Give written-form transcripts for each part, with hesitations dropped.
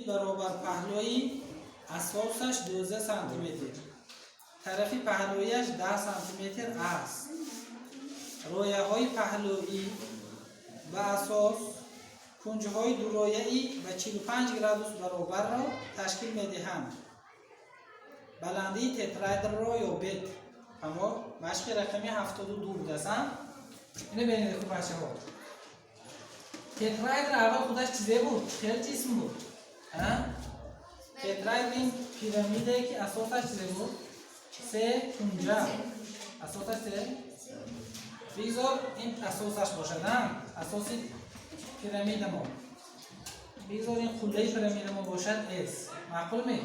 Баробарпаҳлӯи асосаш 12 сантиметр, тарафи паҳлӯяш 10 сантиметр аст. Рояҳои паҳлӯӣ ба асос кунҷҳои дурояӣ ба 45 градус баробарро ташкил медиҳанд. Баландии тетраэдрро ёбед. Аммо машқи рақами 72 будааст. Ина бинед, хуб, бачаҳо, тетраэдр аввал худаш чизе буд? Хел ҷисм буд. Тетраэдр ин пирамидае, ки асосаш чизе буд? Се кунҷа. Асосаш се, бигзор ин асосаш бошад, асоси пирамида мо. Бигзор ин қуллаи пирамида мо бошад с. Маъқул ме?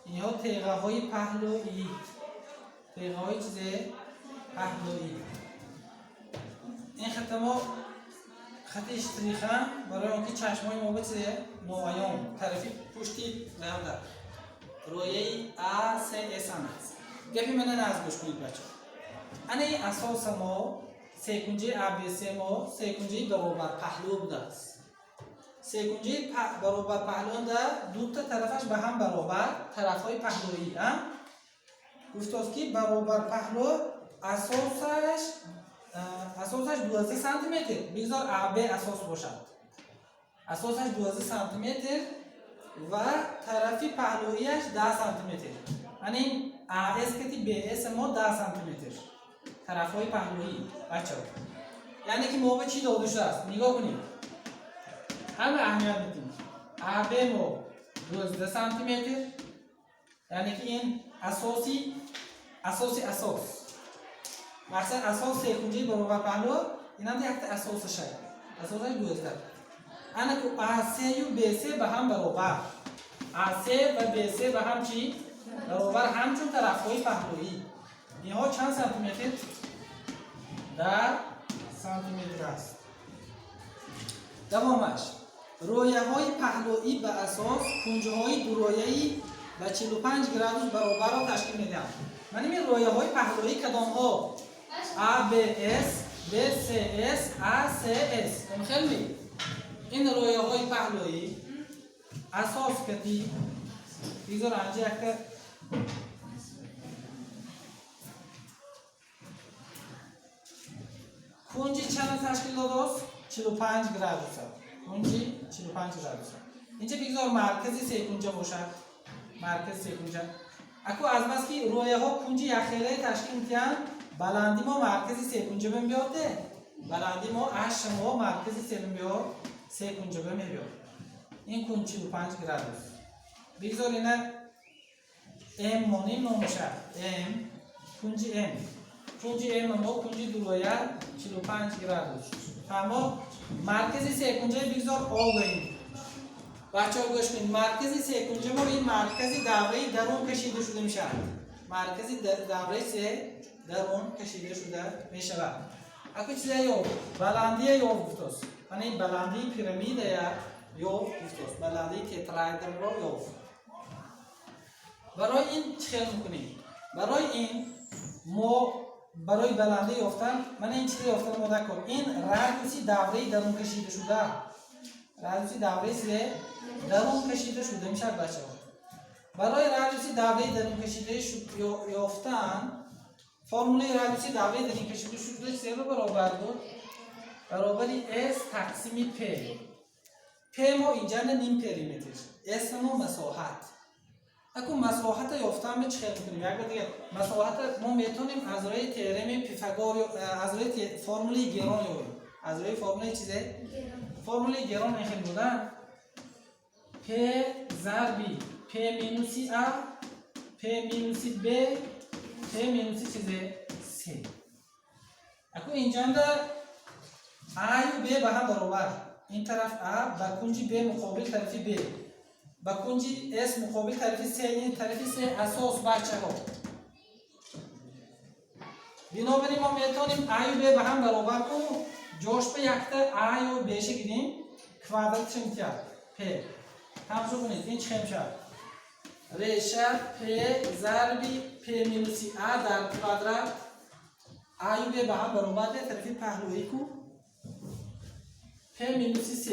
Инҳо теғаҳои паҳлӯӣ, теғаҳои чизе? Паҳлӯӣ. Ин хата мо хати штриха, барои он ки чашмои мо ба чизе ноаён тарафи пушти равда рояи а с с. Гапи мана наз гӯш кунед, бача. Ана ин асоса мо, секунҷаи абс мо секунҷаи баробарпаҳлӯ будааст. Секунҷаи баробарпаҳлӯнда дута тарафаш ба ҳам баробар, тарафҳои паҳлӯӣ. Гуфтост, ки баробарпаҳлӯ, асосаш 12 сантиметр. Бигзор аб асос бошад. Асосаш 12 сантиметр ва тарафи паҳлӯияш 10 сантиметр. Ана ин ас кати бс мо 10 сантиметр, тарафҳои паҳлӯӣ, бачаҳо. Яъне ки мо ба чӣ дода шудааст? Нигоҳ кунед, ҳама аҳамият медиҳем. Аб мо 12 сантиметр, яъне ки ин асоси асос, мақсад асос секунҷаи баробарпаҳлӯ, инам якта асосаша, асосаш 12. Ана ку асю бс ба ҳам баробар, ас ва бс ба ҳам чӣ? Баробар, ҳамчун тарафҳои паҳлӯӣ. Инҳо чанд сантиметр? 10 сантиметр аст. Давомаш: рояҳои паҳлӯӣ ба асос кунҷҳои дурояӣ ба 45 градус баробарро ташкил медиҳанд. Ман ин рояҳои паҳлӯӣ кадомҳо? Абс, бсс, асс. Хелми ин рояҳои паҳлӯӣ асос кати, бигзор анҷа якта кунҷи чанда ташкил додааст? 45 градуса. Кунҷи 45 градуса. Инҷа бигзор маркази секунҷа бошад, маркази секунҷа. Аку азбаски рояҳо кунҷи якхелае ташкил медиҳанд, баланди мо маркази секунҷа мебиёд. Баланди мо, аша мо маркази се мебиёд, секунҷа мебиёд. Ин кунҷ 45 градус. Бигзор ина м моним номаша м, кунҷи м. Кунҷи м мо, кунҷи дуроя 45 градус. Фаҳмо? Маркази секунҷаи бигзор о гӯем. Бачаҳо, гӯш кунед. Маркази секунҷа мо ин маркази давраи дарун кашида шуда мешавад. Маркази давраи се дарун кашида шуда мешавад. Аку чиза ёб? Баландия ёб гуфтост. Мана ин баландии пирамидая ёб гуфтост, баландии тетраэдрро ёб. Барои ин чӣ хел мекунем? Барои ин мо, барои баландӣ ёфтан, мана ин чиза ёфтан мо дакор. Ин радиуси давраи дарун кашида шуда, радиуси давраи се дарун кашида шуда мешавад, бачаҳо. Барои радиуси давраи дарун кашида ёфтан, формулаи радиуси давраи дарун кашида шуда чизе баробар буд? Баробари с тақсими п. П мо инҷа ним периметр, с мо масоҳат. Аку масоҳата ёфтан ба чӣ хел мекунем? Як бор дигар, масоҳата мо метавонем аз рӯи теоремаи Пифагор, аз рӯи формулаи Герон ёбем. Аз рӯи формулаи чизе? Формулаи Герон ин хел буда: п зарби п минуси а, п минуси б, п минуси чизе? С. Аку инҷанда аю б ба ҳам баробар. Ин тараф а ба кунҷи б муқобил тарафи б, ба кунҷи с муқобил тарафи с, ин тарафи с асос, бачаҳо. Бинобар ин мо метавонем аю б ба ҳам баробар ку, ҷош ба якта а ё бша гирем, квадратша метиҳад п. Тамошо кунед, ин чӣ хел мешавад? Реша п зарби п минуси а дар квадрат. Аю б ба ҳам баробар, тарафи паҳлӯӣ ку, п минуси с.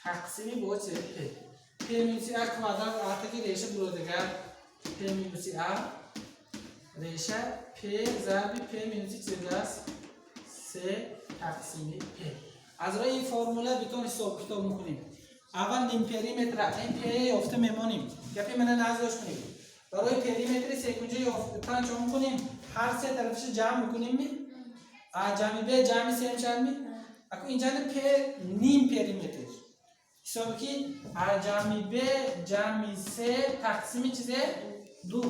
Тақсими бо че? П. П минуси А квадрат атаки реша буро дигар П минуси А реша П зарби П минуси чиз аст? С тақсими П. Аз рӯи ин формула битон ҳисоб китоб мекунем. Аввал ним периметра ин П ёфта мемонем. Гапи мана наздош кунем. Барои периметри секунҷа ёфтан чо мекунем? Ҳар се тарафша ҷамъ мекунем ми? А ҷамъи Б ҷамъи С мешавад ми? Аку инҷа П ним периметр. Ҳисоби ки А ҷамъи Б ҷамъи С тақсими чизе? Ду.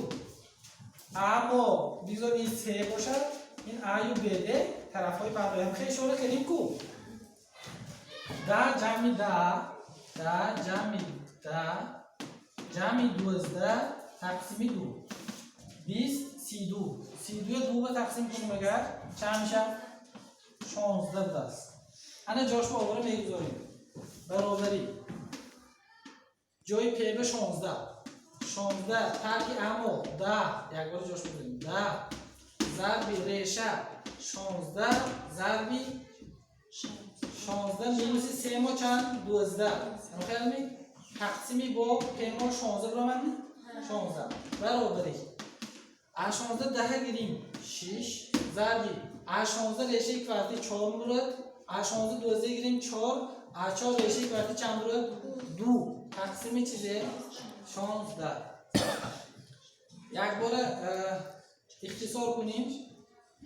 Аммо бигзор ин С бошад, ин А ю Б Д тарафҳои паҳлӯям хеле ишора кардем ку. 10 ҷамъи 10, 10 ҷамъи 10 ҷамъи 12 тақсими ду. 20, 32. 32 ду ба тақсим кунем агар, чанд мешавад? 16 будааст. Ана ҷошба овора мегузорем. Баробарӣ. Ҷои П ба 16. 16 тарки амо 10 якбора ҷош мегузорем. 10 зарби реша 16 зарби 16 минуси се мо чанд? 12. Ҳамхелми? Тақсими бо П мо 16 баромад ми? 16. Баробарӣ. А 16 даҳа гирим 6 зарби а 16 решаи квадрати 4 бурад, а 16 12 гирим 4, а 4 решаи квадрати чанд бурад? 2 тақсими чизе? 16. Якбора ихтисор кунем.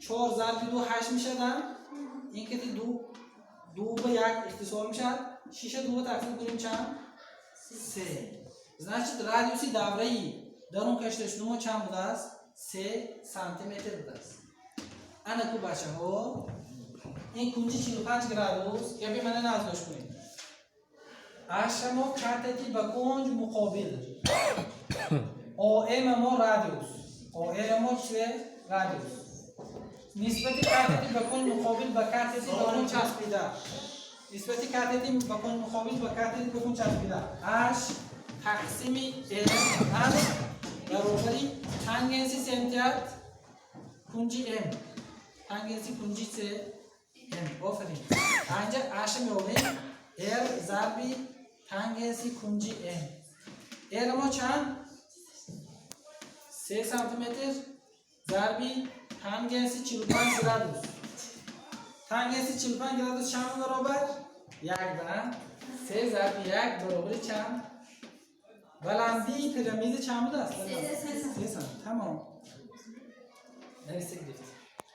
4 зарби 2 8 мешавад. Ин кати 2 2 ба 1 ихтисор мешавад. 6 2 тақсим кунем чанд? 3. Значит, радиуси давраи дарун кашида шумо чанд будааст? 3 сантиметр будааст. Ана ку, бачаҳо, ин кунҷи 45 градус. Гапи мана наздош кунед. Ашамо катети ба кунҷ муқобил. ОМ мо радиус. ОМ мо чизе? Радиус. Нисбати катети ба кунҷ муқобил ба катети ба кунҷ часпида. Нисбати катети ба кунҷ муқобил ба катети ба кунҷ часпида. H тақсими М баробари тангенси семтият кунҷи М. Тангенси кунҷи С М. Офарин. Анҷа H меёбем. R зарби тангенси кунҷи М. R мо чанд? 3 сантиметр зарби тангенси 45 градус. Тангенси 45 градус чанд баробар? Як да. 3 зарби 1 баробари чанд? Баландии пирамида чанд будааст? Се. 3 сантиметр. Тамом. Нависта гирифт.